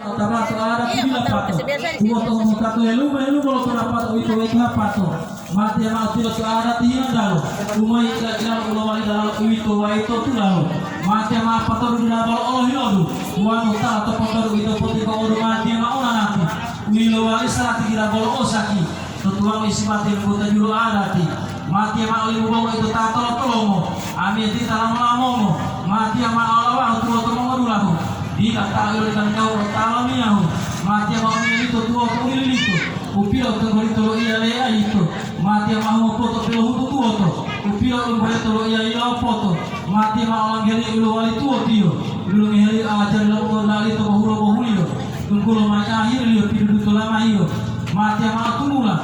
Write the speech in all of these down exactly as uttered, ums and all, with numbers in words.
Tabato adati dila pato. Uwoto umutato helumo-helumo lo tolapato uwito wetu hapato. Matiya mao tilo to adati hinandalo. Umayi ila-ilalo u lowali dalalo uwito waito tulalo. Matiya mao patodu dila bolo olo hilodu. Uwanu ta to potodu uwito potipo'odu matiya mao nanati. Uwilowali salati dila bolo osaki. To tuwango isi mati lembuta julu adati. Matiya mao limu bongo ito ta tolo-tolomo, amiyati ta lamo-lamongo, matiya mao lawahu tuwoto mongodulahu, dila ta ilolitantawo ta lomiyahu, matiya mao miyalito tuwoto u lilito, u pilotonggolito loiya leayito, matiya mao mopoto pilohutu tuwoto, u pilo'omboleto loiya yilawopoto, matiya mao langgeliyo u lowali tuwotiyo, lulungeheliyo ajari lo u lolita bohulo-bohuliyo, tunggulo mayi ahiriliyo piduduto lamayiyo, matiya mao tumula.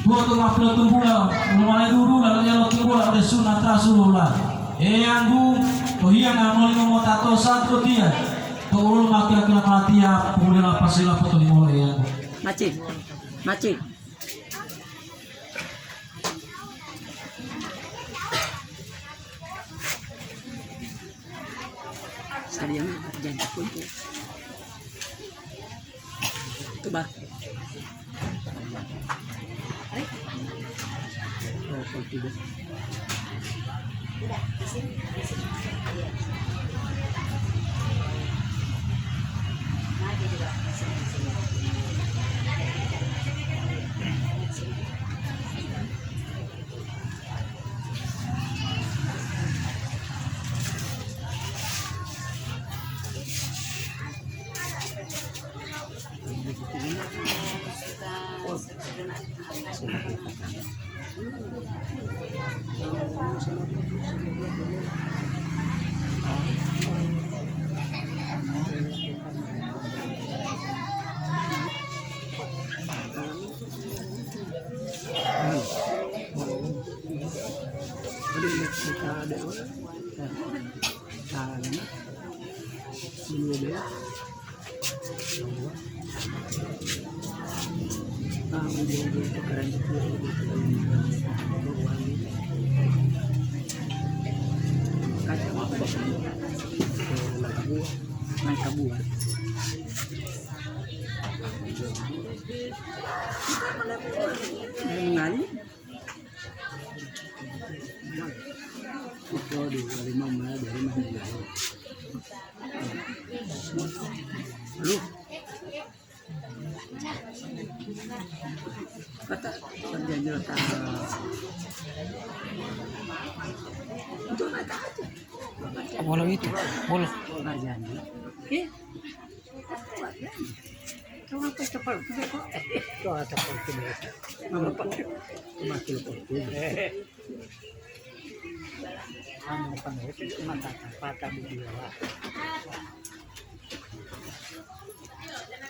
Tuwoto ma pilotunggula, wolo malayi dudula lo elo tunggula ode sunat Rasulullah. Eyanggu, to hiyanga molimo mota to satulotiya, to ululo ma kira-kira malatiya, pohuliyo lapasila potolimolo Eyanggu. Maci, maci. Sariya mah janji kunci. Coba. Oh, kalau tidak. Naik kabua. Mengalir. Aduh. Kata perjanjian tanggal. Itu naik aja. Bolo itu, bolo. Perjanjian. Oke. Coba ke cepat, coba kok. Coba cepat, coba. Apa? Coba cepat, coba. Anu, apa namanya, itu mata patah di bawah.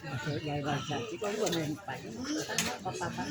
Masuk daerah Jati, kalau bukan yang paling apa-apa.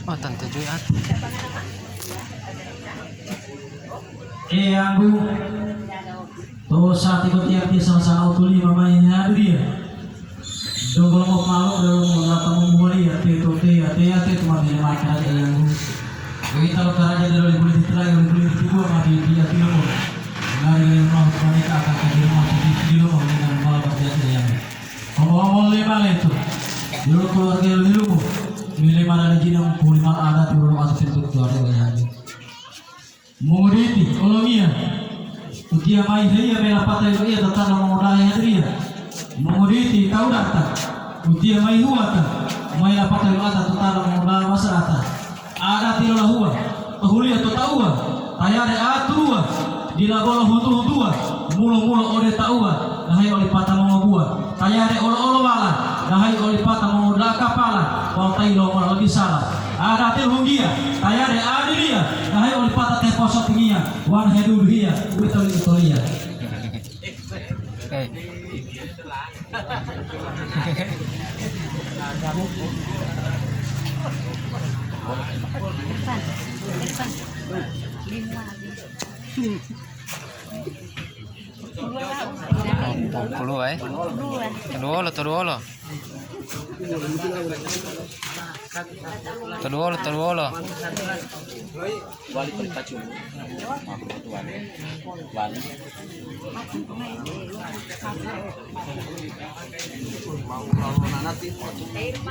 Oh, tante Joy ati. Eyanggu, to sa'ati botiya tiya sama-sama utolima mayi hadiriya. Donggo lo mopalo, donggo lo mopalo, mopalo, teto, teya, teya, teto, mami, maka, Eyanggu. Kita lo karaja dari boleh diterai, boleh diterai, mati, dia, tidak, mau. Dari, dari, mau, kami, kakak, kakak, mau, tidak, tidak, mau, dengan, mau, berarti, Eyanggu. Omo-omolu lima leto, dulu keluarga lo helumo, mele mala lejina umpuli mala adati wolo atu pintu keluarga lo yali. Mongoditi, olongiya, utiya mayi heiya mela patai lo iya tatala mongodaha hadiriya. Mongoditi, tawu data, utiya mayi huwata, mayi lapatay lo ata tatala mongodaha masarata. Adati lo lahuwa, tohuliya Tayade atuwa, dila bolo huntu-huntuwa, mulo-mulo ode tauwa, dahayi olipata mongobuwa. Tayade olo-olowala, dahayi olipata mongodulakapala, wawu tayi lomola lobisala. Adati hunggiya, tayade adiliya, dahayi olipata teposotingiya, wana heduluhiya, uwito li utoliya. Eh. Puluh, eh? Toduwolo, toduwolo. Toduwolo, toduwolo. Wali perpacun. Wali.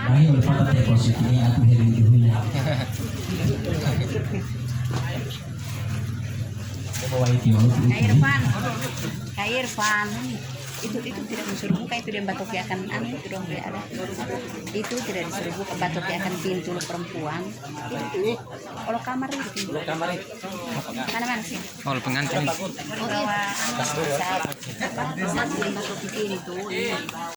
Ayo, Bapak, depositnya aku dari dulu ya. Bawa itu, Kak Irfan, Kak Irfan, itu, itu tidak disuruh buka, itu dia batoki akan anu itu dong, dia ada. Itu tidak disuruh buka, batoki akan pintu lo perempuan. Olo kamar itu. Olo kamar itu. Mana, mana sih? Oh, pengantin. Oh, iya. Bawa anu, sa-, apa? Satu yang batoki pintu. Iya.